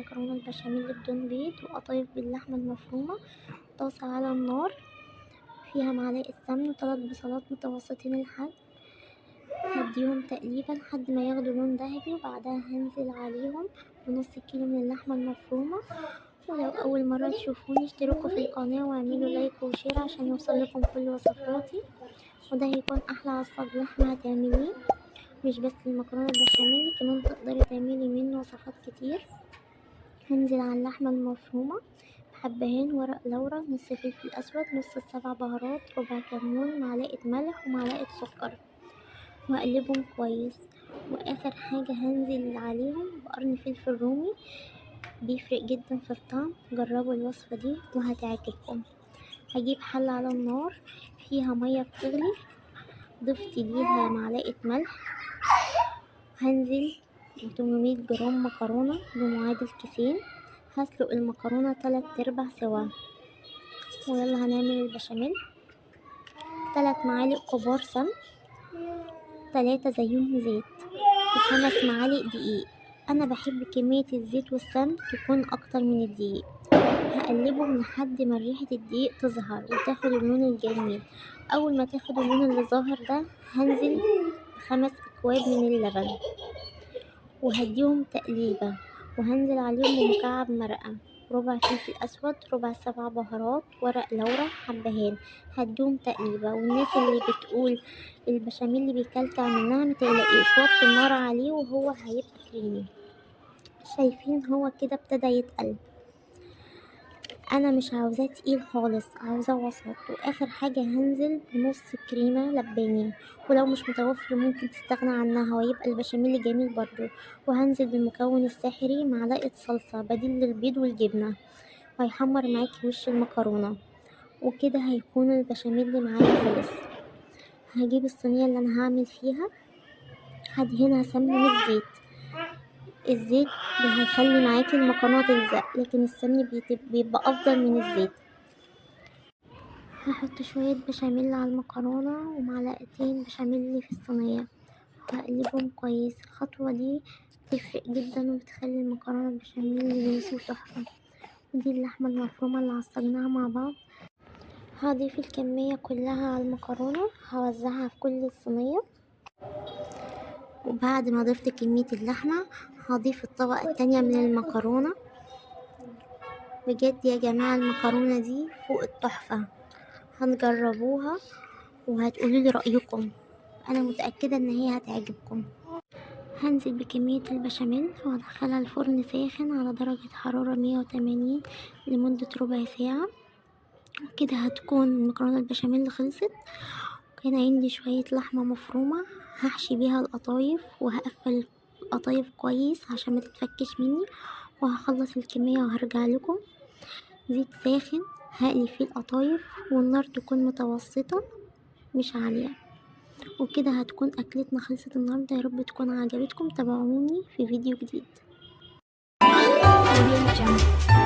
المكرونة البشاميل بدون بيض وقطايف باللحمة المفرومة. طاسة على النار فيها معلقة سمن وثلاث بصلات متوسطين الحجم، هديهم تقريبا لحد ما ياخدوا لون ذهبي، وبعدها هنزل عليهم بنص كيلو من اللحمة المفرومة. ولو أول مرة تشوفوني اشتركوا في القناة واعملوا like و share عشان يوصل لكم كل وصفاتي. وده هيكون أحلى عصاج لحمة هتعمليه، مش بس المكرونة البشاميل، كمان تقدري تعملي منه وصفات كتير. هنزل على اللحمة المفرومة بحبهان، ورق لورا، نص فلفل أسود، نص السبع بهارات، ربع كمون، معلقة ملح ومعلقة سكر، وأقلبهم كويس. وآخر حاجة هنزل عليهم بقرن فلفل رومي، بيفرق جدا في الطعم. جربوا الوصفة دي وهتعجبكم. هجيب حلة على النار فيها مية بتغلي، ضفت ليها معلقة ملح، هنزل 800 جرام مكرونة بمعادل كيسين، هسلق المكرونة 3/4 سوا. ويلا هنعمل البشاميل. 3 معالق كبار سمن، 3 زيهم زيت، و5 معالق دقيق. انا بحب كمية الزيت والسمن تكون اكتر من الدقيق. هقلبهم لحد ما ريحة الدقيق تظهر وتاخد اللون الجميل. اول ما تاخد اللون اللي ظاهر ده هنزل ب5 اكواب من اللبن وهديهم تقليبة، وهنزل عليهم بمكعب مرقة، ربع فلفل اسود، ربع 7 بهارات، ورق لورا، حبهان. هديهم تقليبة. والناس اللي بتقول البشاميل اللي بيكلكع منها متقلقيش، وطي النار عليه وهو هيبقى كريمي. شايفين هو كده ابتدى يتقل. انا مش عاوزاه تقيل خالص، عاوزاه وسط. واخر حاجة هنزل بنص كريمة لبانية، ولو مش متوفر ممكن تستغنى عنها ويبقى البشاميل جميل برضو. وهنزل بالمكون السحري معلقة صلصة بديل للبيض والجبنة، وهيحمر معاكي وش المكرونة. وكده هيكون البشاميل معايا خلص. هجيب الصينية اللي انا هعمل فيها، هدهنها سمن مش زيت. الزيت هيخلي معاكي المكرونة تلزق، لكن السمن بيبقى افضل من الزيت. هحط شوية بشاميل على المكرونة ومعلقتين بشاميل في الصينية، وهقلبهم كويس. الخطوة دي بتفرق جدا وبتخلي المكرونة البشاميل جوسي وتحفة. ودي اللحمة المفرومة اللي عصجناها مع بعض. هضيف الكمية كلها على المكرونة، هوزعها في كل الصينية. وبعد ما ضفت كمية اللحمة هضيف الطبقة التانية من المكرونة. بجد يا جماعة المكرونة دي فوق التحفة، هنجربوها وهتقولوا لي رأيكم، أنا متأكدة إن هي هتعجبكم. هنزل بكمية البشاميل وهدخلها الفرن ساخن على درجة حرارة 180 لمدة ربع ساعة. كده هتكون المكرونة البشاميل خلصت. كان عندي شوية لحمة مفرومة هحشي بيها القطايف، وهقفل القطايف كويس عشان ما تتفكش مني، وهخلص الكمية وهرجع لكم. زيت ساخن هقلي فيه القطايف، والنار تكون متوسطة مش عالية. وكده هتكون أكلتنا خلصت النهاردة. يا رب تكون عجبتكم. تابعوني في فيديو جديد. Audio Jungle.